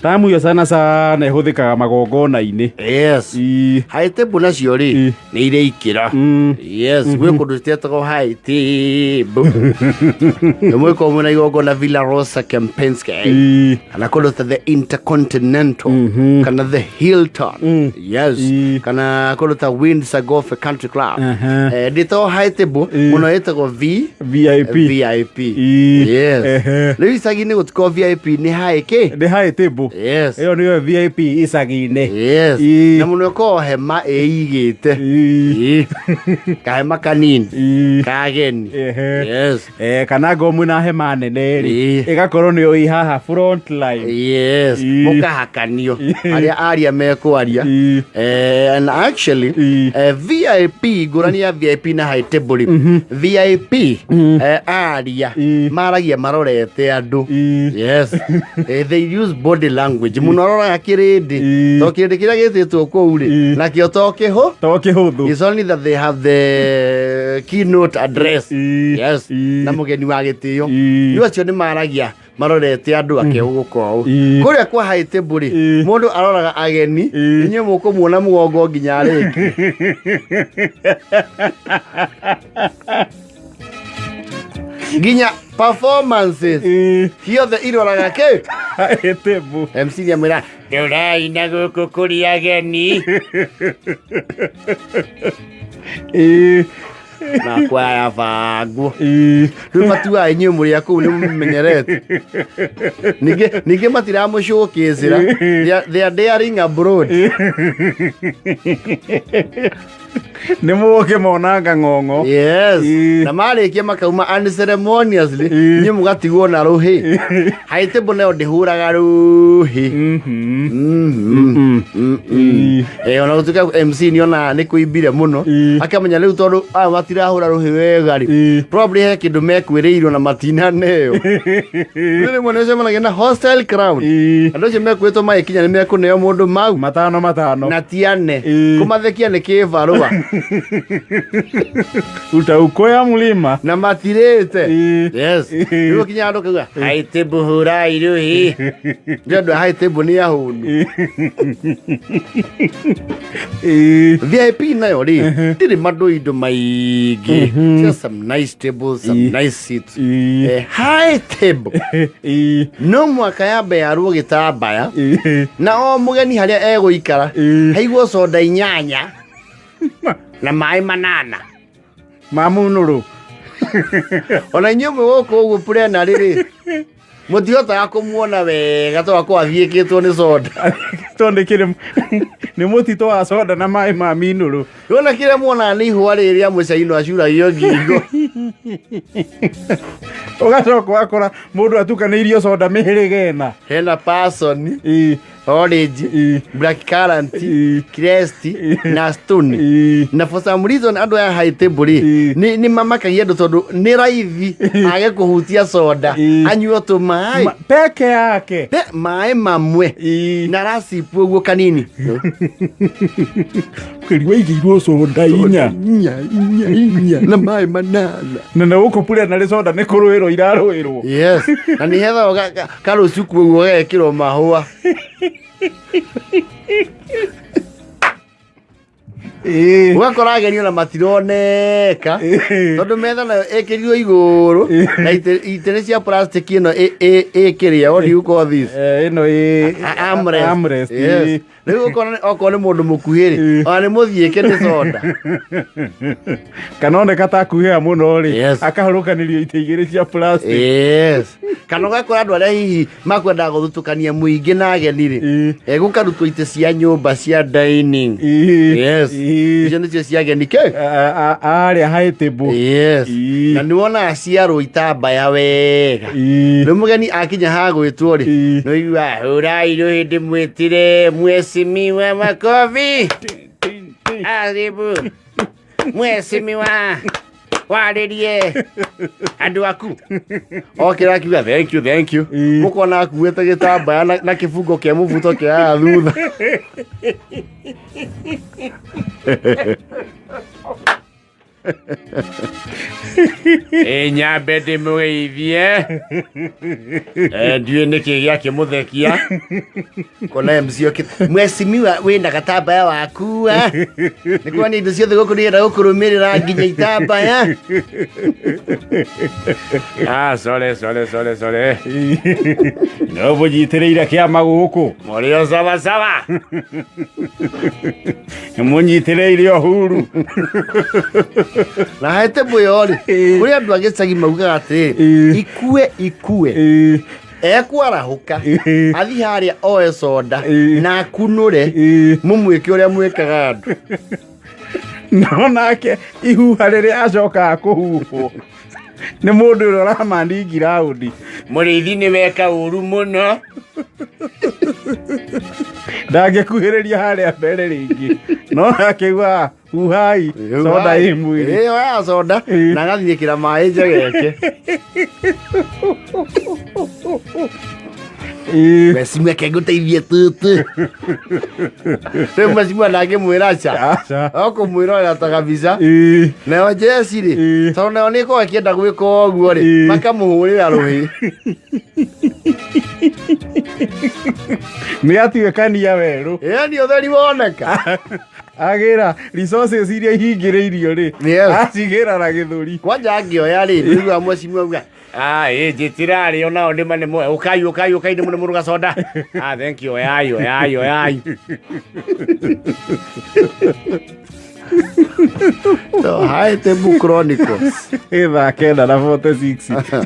Tamu ĩyo sana sana ĩhũthĩkaga magongona-inĩ. Yes. High table nacio rĩ, nĩ irĩ ikĩra. Yes, gwĩ kũndũ citetagwo high table. Nĩ mwĩko mwĩna igongona Villa Rosa Kempinski, kana kũndũ ta the Intercontinental, kana the Hilton. Yes. Kana kũndũ ta Windsor Golf Country Club. Ndĩtagwo high table mũno, ĩtagwo V VIP. VIP. Yes. Rĩu icagi-inĩ gũtikorwo VIP, nĩ high kĩ? Nĩ high table. Yes. Ĩyo nĩyo VIP icagi-inĩ. Yes. Na mũno ĩkorwo hema ĩigĩte. Kahema kanini kageni. Yes. Kana ngo mwĩna hema nene rĩ, ĩgakorwo nĩyo ĩ haha front line. Yes. Mũkahakanio arĩa aria mekwaria. And actually, VIP, ngũrani ya VIP na high table rĩ, VIP, aria maragia marorete andũ. Yes. They use body language mũno, aroraga kĩrĩndĩ, to kĩrĩndĩ kĩrĩa gĩtĩtwo kũu rĩ, nakĩo to kĩhũ To kĩhũthũ. It's only that they have the keynote address. Yes. Na mũgeni wa gĩtĩo. Rĩu acio nĩ maragia marorete andũ akegũka ũũ. Kũrĩa kwa high table rĩ, mũndũ aroraga ageni, inyuĩ mũkũmuona mũgongo nginya arĩki. Nginya performances ciothe iroraga kĩ? High table. MC nĩamwĩra rorai na gũkũ kũrĩ ageni. Na kwaya bangwo. Rĩu matuaga inyuĩ mũrĩ a kũu nĩ mũmenyerete. Ningĩ matiramũcũkĩcĩra. They are daring abroad. Nĩ mũke monanga ng'ong'o. Yes. Na marĩkia makauma unceremoniously, inyuĩ mũgatigwo na rũhĩ. High table nayo ndĩhũraga rũhĩ. Ona gũtuĩka MC nĩona nĩ kũimbire mũno, akamenya rĩu tondũ aya matirahũra rũhĩ wega rĩ, probably he kĩndũ mekwĩrĩirwo na matinaneo. Rĩu rĩmwe nĩ ũcemanagia na hostile crowd. Andũ acio mekwĩtwo magĩkinya nĩ mekũneo mũndũ mau matano matano na tiane. Kũmathekia nĩ kĩbarũa. Utaukwea mlima. Na matirĩte. Yes. Rĩu ũkinya andũ kauga high table hũrai rũhĩ. Nĩ andũ a high table nĩ ahũnu. VIP nayo rĩ, ndĩrĩ mandũindo maingĩ. Just some nice tables, some nice seats. High table no mwaka yambe yarwo gĩtambaya, na o mũgeni harĩa egũikara haigwo soda 8 na maĩ 8. Mamunũrũ. Ona inyuĩ mwĩ gũkũ ũguo plenary rĩ, mũtihotaga kũmuona wega tondũ akorwo athiĩkĩtwo nĩ soda. Tondũ kĩrĩ nĩ mũtitũ wa soda na maĩ ma minũrũ. Wona kĩrĩa muonaga nĩ ihũa rĩrĩ rĩa mũcaino acuragio ngingo. Ũgacoka ũgakora mũndũ atukanĩirio soda mĩhĩrĩga 4. Hena passion, orange, black currant, crest na stone. Na for some reason andũ aya high table rĩ, nĩ mamakagia andũ tondũ nĩ raithi age kũhutia soda, anyue tũmaĩ peke yake. Pe maĩ mamwe na racipu ũguo kanini. Kĩri waigĩirwo soda 4. 4, 4, 4 na maĩ 8. Na na gũkũ plenary soda nĩ kũrũĩrwo irarũĩrwo. Yes, na nĩ hethagwo karũcuku ũguo gagekĩrwo mahũa. Ũgakora ageni ona matironeka tondũ metha nayo ĩkĩrirwo igũrũ na itĩ nĩ cia plastic ĩno ĩkĩrĩa, what do you call this? Ĩno ĩ Armrest. Armrest. Yes. Rĩu okorwo nĩ mũndũ mũkuhĩ rĩ, ona nĩ mũthiĩke nĩ soda. Kana oneka ta akuhĩha mũno rĩ, Yes. akahũrũkanĩrio itĩ 2 cia plastic. Yes. Kana ũgakora andũ arĩa hihi makwendaga gũthutũkania mũingĩ na ageni rĩ, gũkarutwo itĩ cia nyũmba cia dining. Yes. Icio nĩcio cia ageni ke. Arĩa high table. Yes. Na nĩ wonaga ciarwo itambaya wega. Rĩu mũgeni akinya ha gwĩtwo rĩ, nĩ ũiguaga hũrai rũhĩ ndĩmwĩtire mheshimiwa makobi. Karibu mheshimiwa, warĩrie andũ aku. Okĩra akiuga thank you, thank you. Mũkona akuĩte gĩtambaya na kĩbungo kĩa mũbuto kĩa haha thutha. Ĩ nyambe ndĩmũgeithie. Eh, ndiũĩ nĩkĩ gĩakĩmũthekia. Kona MC okĩte. Mheshimiwa wĩna gatambaya waku eh? Nĩ kuonania indo ciothe gũkũ nĩgetha gũkũrũmĩrĩra nginya itambaya. Ah, sorry, sorry, sorry, sorry. No mũnyitĩrĩire kĩama gũkũ. Mũrĩo sawa sawa. Mũnyitĩrĩire Uhuru. Na hete mũyo rĩ, kũrĩ andũ a gĩcagi maugaga atĩrĩrĩ, ikue ikue. Ekwarahũka athiĩ harĩa oe soda na akunũre mũmwĩke ũrĩa mwĩkaga andũ. No nake ihuha rĩrĩa acokaga kũhuhwo nĩ mũndũ ũrĩa ũramani ngiraũndi. Mũrĩithi nĩ weka ũru mũno. Ndangĩkuhĩrĩria harĩa mbere rĩngĩ. No nake augaga huhai soda ĩ mwĩrĩ. Ĩ oya soda na agathiĩkĩra maĩ njegeke. Mheshimiwa kengũteithie tũtũ. Rĩu mheshimiwa ndangĩmwĩra ca. Aca. Okũmwĩrorera ta kabica. Ĩ. Nayo jeci rĩ, Ĩ. tondũ nayo nĩ ĩkoragwo ĩkĩenda gwĩka ũguo rĩ, Ĩ. makamũhũrĩra rũhĩ. Nĩ atuĩkania werũ. Ĩni ũtheri woneka. Agĩra resources iria ihingĩrĩirio rĩ. Yes. Acigĩra na gĩthũri. Kwanja angĩoya rĩ, nĩguo mheshimiwa auga, Ah, ĩ njĩtirarĩ onao nĩ ma nĩ ũkai ũkai ũkai nĩ mũnĩ mũruga soda. Ah, thank you, oyai oyai oyai. So, hi Tebu Chronicles. Thaa 9 na 46.